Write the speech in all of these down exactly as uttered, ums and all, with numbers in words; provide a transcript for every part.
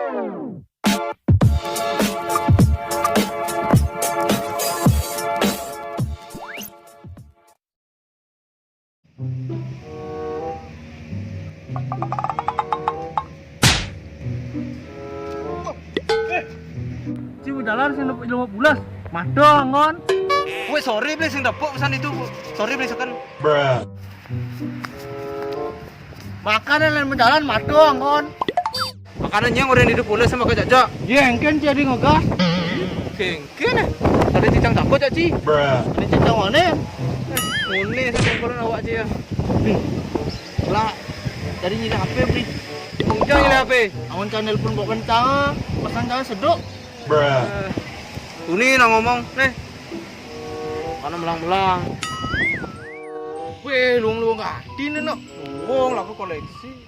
Ci, jalan sing lima belas. Mado anggon. Weh, sorry, Bli, sing tepuk pesan itu. Sorry, Bli, seken. Makane lain menjalan, mado anggon. Makane nyeng ora niru pule sama kejak-jak. Ye, engken jadi ngegas. Engken, eh. Tadi cicang takut, Cak, Ci. Ini cicang mana? Ngene sampe kono awak, Ci, ya. Lah, tadi nyilih H P, Bli. Wong cang nyilih H P. Awan cang nelpon kok kencang, pesan cang seduk. Eh, tuni nang ngomong, nih. Mana melang-melang. Weh, luang-luang ati nih, nok. Wong laku koleksi.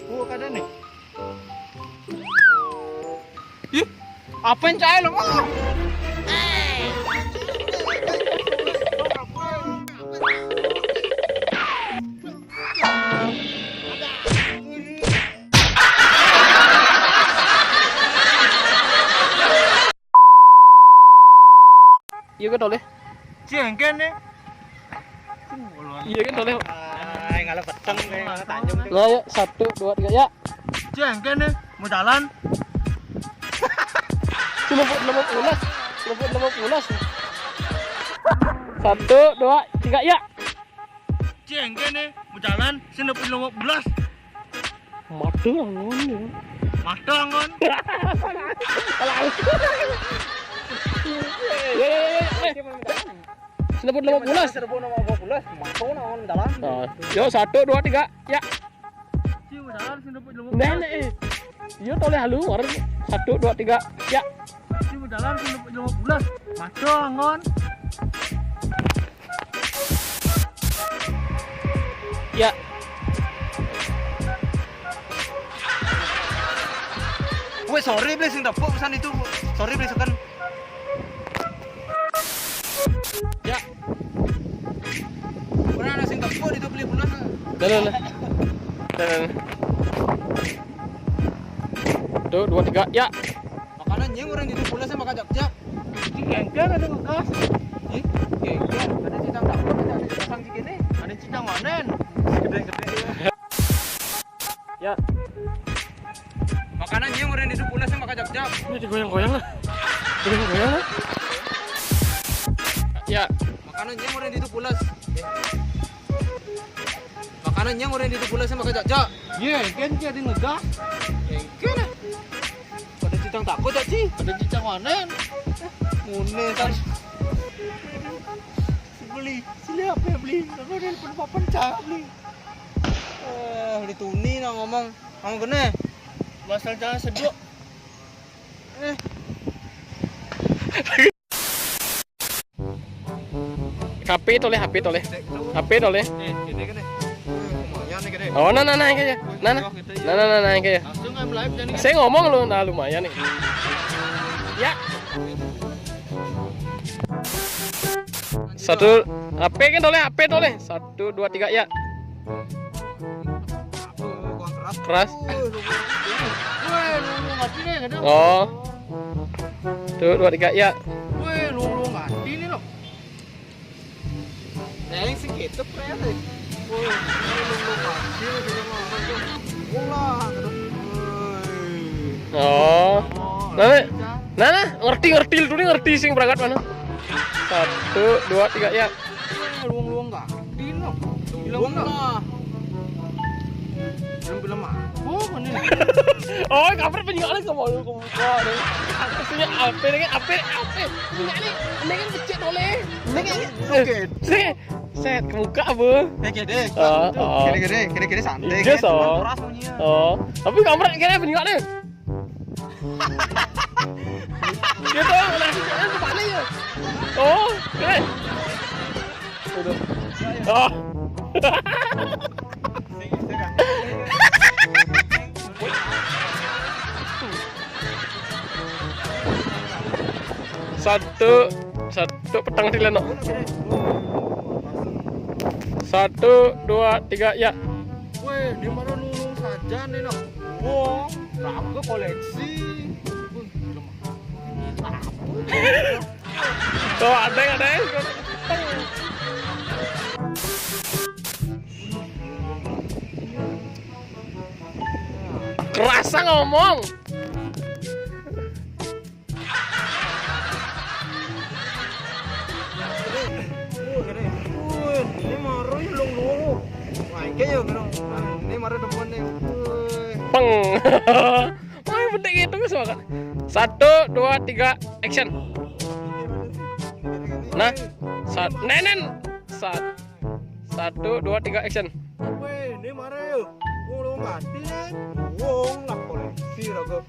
Aku kada nih. Ih, apa yang cahaya lo? Iya kan, Toleh? Cengken nih. Iya kan, Toleh? Ay, ngalah peteng nih, ngalah tanjung nih. Ya, ya, satu, dua, tiga, ya. Cengken nih, mau jalan. Lima belas, lima belas. Satu, dua, tiga, ya. Cengken nih, mau jalan, sing dapat lima belas. Madu anggon ya. Madu anggon. Ya, ya, ya, ya. Eh. Sing dapat lima belas. Sing dapat lima belas. Madu anggon jalan. Oh. Yo, satu, dua, tiga. Ya. Ci, mau jalan, sing dapat lima belas. Nenek, eh. Iya, Toleh halu, warung. Satu, dua, tiga. Ya. Ci, mau jalan, sing dapat lima belas. Madu anggon. Ya. Weh, sorry, Bli, sing tepuk pesan itu. Sorry, Bli, seken. Ya. Ora ana sing tepuk itu, Bli, bulan. Dah, dah, dah. Dah, dah, dah. Tuh, dua, tiga, ya. Makane nyeng ora niru pule sama kejak-jak. Iki gengger ada ngegas. Ih, gengger. Ada cicang dapur, ada cicang segini. Ada cicang wanen. Gede-gede. Ya. Makane nyeng ora niru pule sama kejak-jak. Ini digoyang-goyang lah. Goyang-goyang lah. Ya. Makane nyeng ora niru pule. Makane nyeng ora niru pule sama kejak-jak. Ye, kan jadi ngegas. Engke lah. Pada cicang takut, Cak, Ci? Pada cicang wanen. Ngene kan. Beli, sini apa ya, Beli? Aku nelpon papan cak, Beli. Eh, Beli tuni nang ngomong. Ngomong kene. Pasal jangan seduk. Eh. H P Toleh, H P Toleh. H P Toleh. Eh, gede kan, eh? Lumayan nih, gede. Oh, nah, nah, nah, yang kaya. Nah, nah. Nah, nah, nah, nah, yang kaya. Langsung kan live jadi. Saya ngomong lu, nah, lumayan nih. Ya. Satu, H P kan Toleh, H P Toleh. Satu, dua, tiga, ya. Keras. Weh, lu, lu ngerti nih, kadang. Oh. Tuh, dua, tiga, ya. Weh, lu, lu ngerti nih, lo. Nah, yang segitu, Pre, nih. Weh, lu, lu ngerti nih, kadang orang tuh. Ulah, kadang. Weh. Oh. Oh, nah, ngerti, nah, nah, ngerti, ngerti, lu nih ngerti sing berangkat mana. Satu, dua, tiga, ya. Luang-luang nggak? Dino. Luang lah. Film-film apa? Oh, ini. Oh, kampret, penyok lagi, kamu lu, kamu buka deh. Maksudnya apa ini? Apa, apa? Penyok nih, ini kan kecil boleh. Ini kan oke. Sih, set, kebuka apa? Oke deh. Oh, oh. Kira-kira, kira-kira santai. Iya, kan? So. Keras bunyinya. Oh, tapi kampret kira penyok nih. Gitu, langsung jalan ke mana ya? Oh, keren. Udah. Oh. Satu, satu petang di leno. Satu, dua, tiga, ya. Weh, di mana nulung saja nih, no? Wong. Aku koleksi. Tuh, ada, ada. Kerasa ngomong. Ini marah ya, long, long. Wah, ini ya, long. Ini marah depan nih. Woi. Peng. Wah, penting itu, Mas, makan. Satu, dua, tiga, action. Nah, sat-, nenen. Sat-, satu, dua, tiga, action. Woi, ini marah ya. Wong lo mati nih. Wong lah koleksi raga.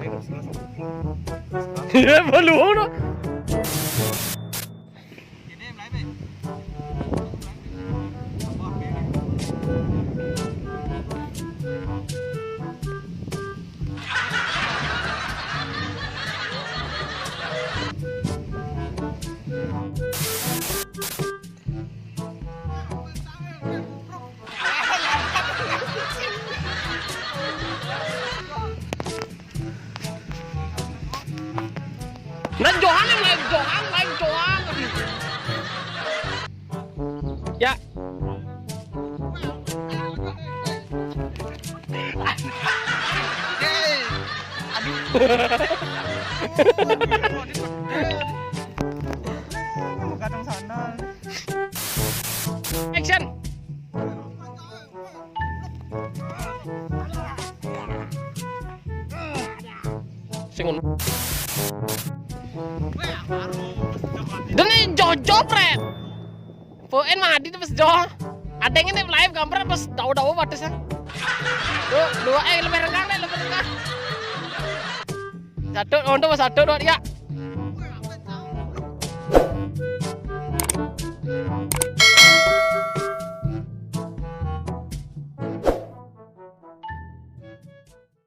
Ayo, terus, terus. Iya, belum, no. Ini mulai, Be. Nah, Johan yang lain, Johan, lain, Johan. Ya. Hei. Aduh. Kadang sana. Action. Sing ngono. Dene jojo, Pret. Poen mah Adi terus jo. Ada yang ini live kampret pas dawa-dawa batas, ah. Tuh, dua, eh, lebih renggang deh, lebih renggang. Satu, untuk satu, dua, tiga.